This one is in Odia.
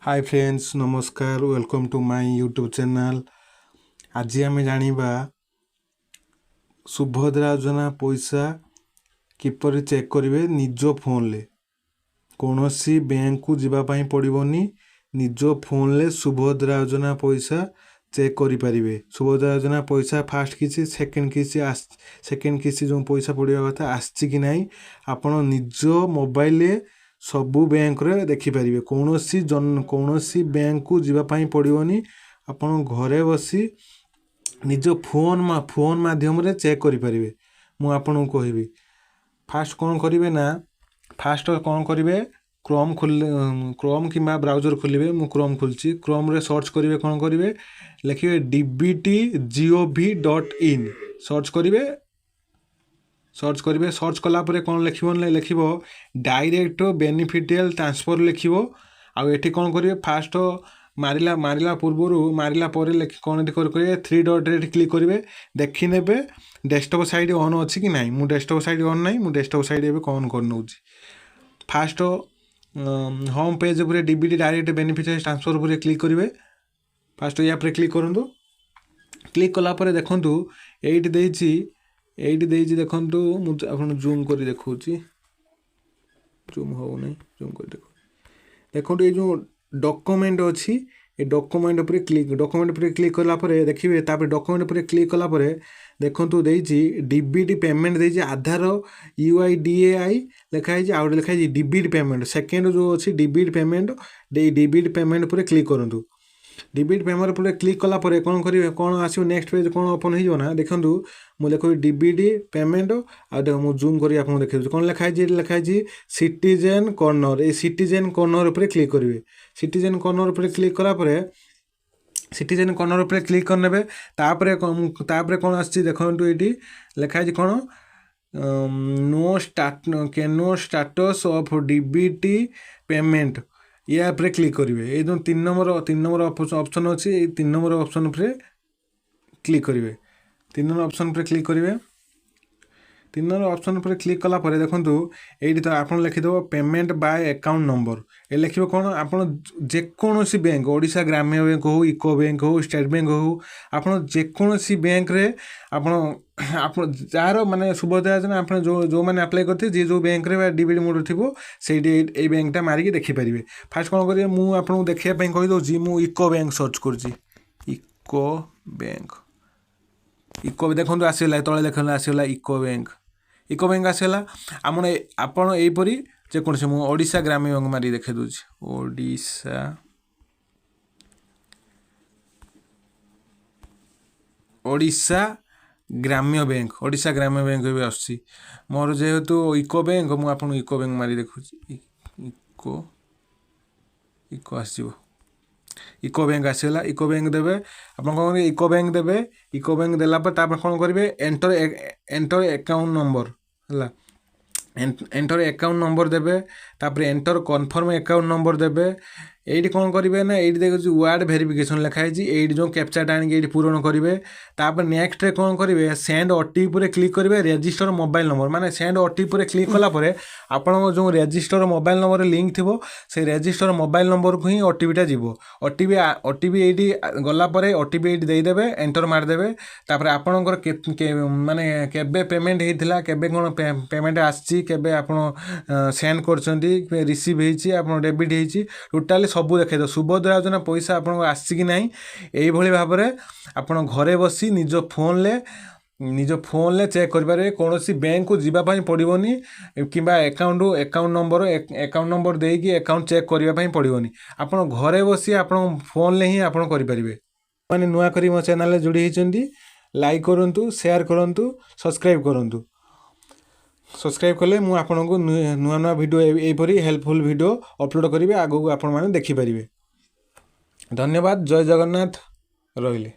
ହାଇ ଫ୍ରେଣ୍ଡସ୍, ନମସ୍କାର। Welcome to my YouTube channel. ଆଜି ଆମେ ଜାଣିବା ସୁଭଦ୍ରା ଯୋଜନା ପଇସା କିପରି ଚେକ୍ କରିବେ ନିଜ ଫୋନ୍ରେ। କୌଣସି ବ୍ୟାଙ୍କକୁ ଯିବା ପାଇଁ ପଡ଼ିବନି, ନିଜ ଫୋନ୍ରେ ସୁଭଦ୍ରା ଯୋଜନା ପଇସା ଚେକ୍ କରିପାରିବେ। ସୁଭଦ୍ରା ଯୋଜନା ପଇସା ଫାଷ୍ଟ କିସ୍ତି, ସେକେଣ୍ଡ କିସ୍ତି, ସେକେଣ୍ଡ କିସ୍ତି ଯେଉଁ ପଇସା ପଡ଼ିବା କଥା ଆସିଛି କି ନାହିଁ, ଆପଣ ନିଜ ମୋବାଇଲରେ ସବୁ ବ୍ୟାଙ୍କରେ ଦେଖିପାରିବେ। କୌଣସି ବ୍ୟାଙ୍କକୁ ଯିବା ପାଇଁ ପଡ଼ିବନି। ଆପଣ ଘରେ ବସି ନିଜ ଫୋନ୍ ମାଧ୍ୟମରେ ଚେକ୍ କରିପାରିବେ। ମୁଁ ଆପଣଙ୍କୁ କହିବି ଫାଷ୍ଟ କ'ଣ କରିବେ ନା, ଫାଷ୍ଟ କ'ଣ କରିବେ, କ୍ରୋମ୍ ଖୋଲି, କ୍ରୋମ୍ କିମ୍ବା ବ୍ରାଉଜର୍ ଖୋଲିବେ। ମୁଁ କ୍ରୋମ୍ ଖୋଲିଛି। କ୍ରୋମ୍ରେ ସର୍ଚ୍ଚ କରିବେ। କ'ଣ କରିବେ? ଲେଖିବେ dbt.gov.in, search କରିବେ। ସର୍ଚ୍ଚ କରିବେ। ସର୍ଚ୍ଚ କଲା ପରେ କ'ଣ ଲେଖିବ? ଲେଖିବ ଡାଇରେକ୍ଟ ବେନିଫିସିଆଲ ଟ୍ରାନ୍ସଫର୍ ଲେଖିବ। ଆଉ ଏଠି କ'ଣ କରିବେ? ଫାଷ୍ଟ ମାରିଲା ପୂର୍ବରୁ, ମାରିଲା ପରେ ଲେଖି କ'ଣ ଏଠି କରିବେ? ଥ୍ରୀ ଡଟ୍ରେ ଏଠି କ୍ଲିକ୍ କରିବେ। ଦେଖିନେବେ ଡେସ୍କଟପ୍ ସାଇଟ୍ ଅନ୍ ଅଛି କି ନାହିଁ। ମୁଁ ଡେସ୍କଟପ୍ ସାଇଟ୍ ଅନ୍ ନାହିଁ। ମୁଁ ଡେସ୍କଟପ୍ ସାଇଟ୍ ଏବେ ଅନ୍ କରିନେଉଛି। ଫାଷ୍ଟ ହୋମ୍ ପେଜ୍ ଉପରେ ଡିବିଟି ଡାଇରେକ୍ଟ ବେନିଫିସିଆରୀ ଟ୍ରାନ୍ସଫର୍ ଉପରେ କ୍ଲିକ୍ କରିବେ। ଫାଷ୍ଟ ୟା ଉପରେ କ୍ଲିକ୍ କରନ୍ତୁ। କ୍ଲିକ୍ କଲା ପରେ ଦେଖନ୍ତୁ, ଏଇଠି ଦେଇଛି, ଏଇଠି ଦେଇଛି। ଦେଖନ୍ତୁ, ମୁଁ ଆପଣ ଜୁମ୍ କରି ଦେଖାଉଛି। ଜୁମ୍ ହେଉନାହିଁ। ଜୁମ୍ କରି ଦେଖ ଦେଖନ୍ତୁ, ଏଇ ଯେଉଁ ଡକୁମେଣ୍ଟ ଅଛି, ଏ ଡକୁମେଣ୍ଟ ଉପରେ କ୍ଲିକ୍। ଡକୁମେଣ୍ଟ ଉପରେ କ୍ଲିକ୍ କଲା ପରେ ଦେଖିବେ, ତାପରେ ଡକୁମେଣ୍ଟ ଉପରେ କ୍ଲିକ୍ କଲା ପରେ ଦେଖନ୍ତୁ, ଦେଇଛି ଡିବିଟି ପେମେଣ୍ଟ ଦେଇଛି, ଆଧାର ୟୁଆଇଡିଏଆଇ ଲେଖା ହେଇଛି, ଆଉ ଗୋଟେ ଲେଖା ହେଇଛି ଡିବିଟି ପେମେଣ୍ଟ। ସେକେଣ୍ଡ ଯେଉଁ ଅଛି ଡିବିଟି ପେମେଣ୍ଟ, ଏଇ ଡିବିଟି ପେମେଣ୍ଟ ଉପରେ କ୍ଲିକ୍ କରନ୍ତୁ। ଡିବିଟି ପେମେଣ୍ଟ ଉପରେ କ୍ଲିକ୍ କଲା ପରେ କ'ଣ କରିବେ? କ'ଣ ଆସିବ? ନେକ୍ସଟ ପେଜ୍ କ'ଣ ଓପନ୍ ହେଇଯିବ ନା, ଦେଖନ୍ତୁ, ମୁଁ ଦେଖୁଛି ଡିବିଟି ପେମେଣ୍ଟ। ଆଉ ଦେଖ, ମୁଁ ଜୁମ୍ କରି ଆପଣଙ୍କୁ ଦେଖାଉଛି କ'ଣ ଲେଖା ହେଇଛି। ଏଠି ଲେଖା ହେଇଛି ସିଟିଜେନ୍ କର୍ଣ୍ଣର। ଏଇ ସିଟିଜେନ୍ କର୍ଣ୍ଣର ଉପରେ କ୍ଲିକ୍ କରିବେ। ସିଟିଜେନ୍ କର୍ଣ୍ଣର ଉପରେ କ୍ଲିକ୍ କଲା ପରେ, ସିଟିଜେନ୍ କର୍ଣ୍ଣର ଉପରେ କ୍ଲିକ୍ କରିନେବେ। ତାପରେ କ'ଣ ଆସିଛି ଦେଖନ୍ତୁ। ଏଇଠି ଲେଖା ହେଇଛି କ'ଣ? No can status of DBT payment। ୟା ଉପରେ କ୍ଲିକ୍ କରିବେ। ଏଇ ଯେଉଁ ତିନି ନମ୍ବର ଅପସନ୍ ଅଛି, ଏଇ 3 ନମ୍ବର ଅପସନ୍ ଉପରେ କ୍ଲିକ୍ କରିବେ। 3 ନମ୍ବର ଅପସନ୍ ଉପରେ କ୍ଲିକ୍ କରିବେ। 3 ନମ୍ବର ଅପସନ୍ ଉପରେ କ୍ଲିକ୍ କଲା ପରେ ଦେଖନ୍ତୁ, ଏଇଠି ତ ଆପଣ ଲେଖିଦେବ ପେମେଣ୍ଟ ବାୟ ଆକାଉଣ୍ଟ ନମ୍ବର। ଏ ଲେଖିବ କ'ଣ? ଆପଣ ଯେକୌଣସି ବ୍ୟାଙ୍କ, ଓଡ଼ିଶା ଗ୍ରାମ୍ୟ ବ୍ୟାଙ୍କ ହେଉ, ୟୁକୋ ବ୍ୟାଙ୍କ ହେଉ, ଷ୍ଟେଟ୍ ବ୍ୟାଙ୍କ ହେଉ, ଆପଣ ଯେକୌଣସି ବ୍ୟାଙ୍କରେ ଆପଣ ଯାହାର ମାନେ ସୁଭଦ୍ରା ଯୋଜନା ଆପଣ ଯେଉଁମାନେ ଆପ୍ଲାଏ କରିଥିବେ, ଯିଏ ଯେଉଁ ବ୍ୟାଙ୍କରେ ବା ଡିବିଟି ମୋଡ଼ ଥିବ, ସେଇଠି ଏଇ ବ୍ୟାଙ୍କଟା ମାରିକି ଦେଖିପାରିବେ। ଫାଷ୍ଟ କ'ଣ କରିବେ? ମୁଁ ଆପଣଙ୍କୁ ଦେଖିବା ପାଇଁ କହିଦେଉଛି। ମୁଁ ୟୁକୋ ବ୍ୟାଙ୍କ ସର୍ଚ୍ଚ କରୁଛି। ୟୁକୋ ବ୍ୟାଙ୍କ, ୟୁକୋ ଦେଖନ୍ତୁ ଆସିଗଲା। ତଳେ ଦେଖନ୍ତୁ, ଆସିଗଲା ୟୁକୋ ବ୍ୟାଙ୍କ। ୟୁକୋ ବ୍ୟାଙ୍କ ଆସିଗଲା। ଆପଣ ଏଇପରି ଯେକୌଣସି, ମୁଁ ଓଡ଼ିଶା ଗ୍ରାମ୍ୟ ବ୍ୟାଙ୍କ ମାରିକି ଦେଖାଇ ଦେଉଛି। ଓଡ଼ିଶା ଗ୍ରାମ୍ୟ ବ୍ୟାଙ୍କ, ଓଡ଼ିଶା ଗ୍ରାମ୍ୟ ବ୍ୟାଙ୍କ ବି ଆସୁଛି। ମୋର ଯେହେତୁ ୟୁକୋ ବ୍ୟାଙ୍କ, ମୁଁ ଆପଣଙ୍କୁ ୟୁକୋ ବ୍ୟାଙ୍କ ମାରି ଦେଖୁଛି। ୟୁକୋ ଆସିଯିବ। ୟୁକୋ ବ୍ୟାଙ୍କ ଆସିଗଲା। ୟୁକୋ ବ୍ୟାଙ୍କ ଦେବେ। ଆପଣ କ'ଣ କରିବେ? ୟୁକୋ ବ୍ୟାଙ୍କ ଦେବେ। ୟୁକୋ ବ୍ୟାଙ୍କ ଦେଲା ପରେ ତାପରେ କ'ଣ କରିବେ? ଏଣ୍ଟର ଆକାଉଣ୍ଟ ନମ୍ବର ହେଲା, ଏଣ୍ଟର ଆକାଉଣ୍ଟ ନମ୍ବର ଦେବେ। ତାପରେ ଏଣ୍ଟର କନଫର୍ମ ଆକାଉଣ୍ଟ ନମ୍ବର ଦେବେ। ଏଇଠି କ'ଣ କରିବେ ନା, ଏଇଠି ଦେଖୁଛି ୱାର୍ଡ଼ ଭେରିଫିକେସନ୍ ଲେଖା ହେଇଛି। ଏଇଠି ଯେଉଁ କ୍ୟାପଚାଟା ଆଣିକି ଏଇଠି ପୂରଣ କରିବେ। ତାପରେ ନେକ୍ସଟରେ କ'ଣ କରିବେ? ସେଣ୍ଡ ଓଟିପି ଉପରେ କ୍ଲିକ୍ କରିବେ। ରେଜିଷ୍ଟର ମୋବାଇଲ ନମ୍ବର, ମାନେ ସେଣ୍ଡ ଓଟିପି ଉପରେ କ୍ଲିକ୍ କଲା ପରେ ଆପଣଙ୍କ ଯେଉଁ ରେଜିଷ୍ଟର ମୋବାଇଲ ନମ୍ବର ଲିଙ୍କ୍ ଥିବ, ସେଇ ରେଜିଷ୍ଟର ମୋବାଇଲ ନମ୍ବରକୁ ହିଁ ଓଟିପିଟା ଯିବ। ଓଟିପି ଏଇଠି ଗଲା ପରେ ଓଟିପି ଏଇଠି ଦେଇଦେବେ, ଏଣ୍ଟର ମାରିଦେବେ। ତାପରେ ଆପଣଙ୍କର ମାନେ କେବେ ପେମେଣ୍ଟ ହେଇଥିଲା, କେବେ କ'ଣ ପେମେଣ୍ଟ ଆସିଛି, କେବେ ଆପଣ ସେଣ୍ଡ କରିଛନ୍ତି, ରିସିଭ୍ ହେଇଛି, ଆପଣ ଡେବିଟ୍ ହେଇଛି, ଟୋଟାଲି ସବୁ ଦେଖାଇଦେବ ସୁଭଦ୍ରା ଯୋଜନା ପଇସା ଆପଣଙ୍କ ଆସିଛି କି ନାହିଁ। ଏଇଭଳି ଭାବରେ ଆପଣ ଘରେ ବସି ନିଜ ଫୋନ୍ରେ ଚେକ୍ କରିପାରିବେ। କୌଣସି ବ୍ୟାଙ୍କକୁ ଯିବା ପାଇଁ ପଡ଼ିବନି କିମ୍ବା ଆକାଉଣ୍ଟ ନମ୍ବର ଦେଇକି ଆକାଉଣ୍ଟ ଚେକ୍ କରିବା ପାଇଁ ପଡ଼ିବନି। ଆପଣ ଘରେ ବସି ଆପଣଙ୍କ ଫୋନ୍ରେ ହିଁ ଆପଣ କରିପାରିବେ। ମାନେ ନୂଆ କରି ମୋ ଚ୍ୟାନେଲରେ ଯୋଡ଼ି ହେଇଛନ୍ତି, ଲାଇକ୍ କରନ୍ତୁ, ସେୟାର କରନ୍ତୁ, ସବସ୍କ୍ରାଇବ୍ କରନ୍ତୁ। ସବସ୍କ୍ରାଇବ୍ କଲେ ମୁଁ ଆପଣଙ୍କୁ ନୂଆ ନୂଆ ଭିଡ଼ିଓ, ଏଇପରି ହେଲ୍ପଫୁଲ୍ ଭିଡ଼ିଓ ଅପଲୋଡ଼ କରିବି। ଆଗକୁ ଆପଣମାନେ ଦେଖିପାରିବେ। ଧନ୍ୟବାଦ। ଜୟ ଜଗନ୍ନାଥ। ରହିଲି।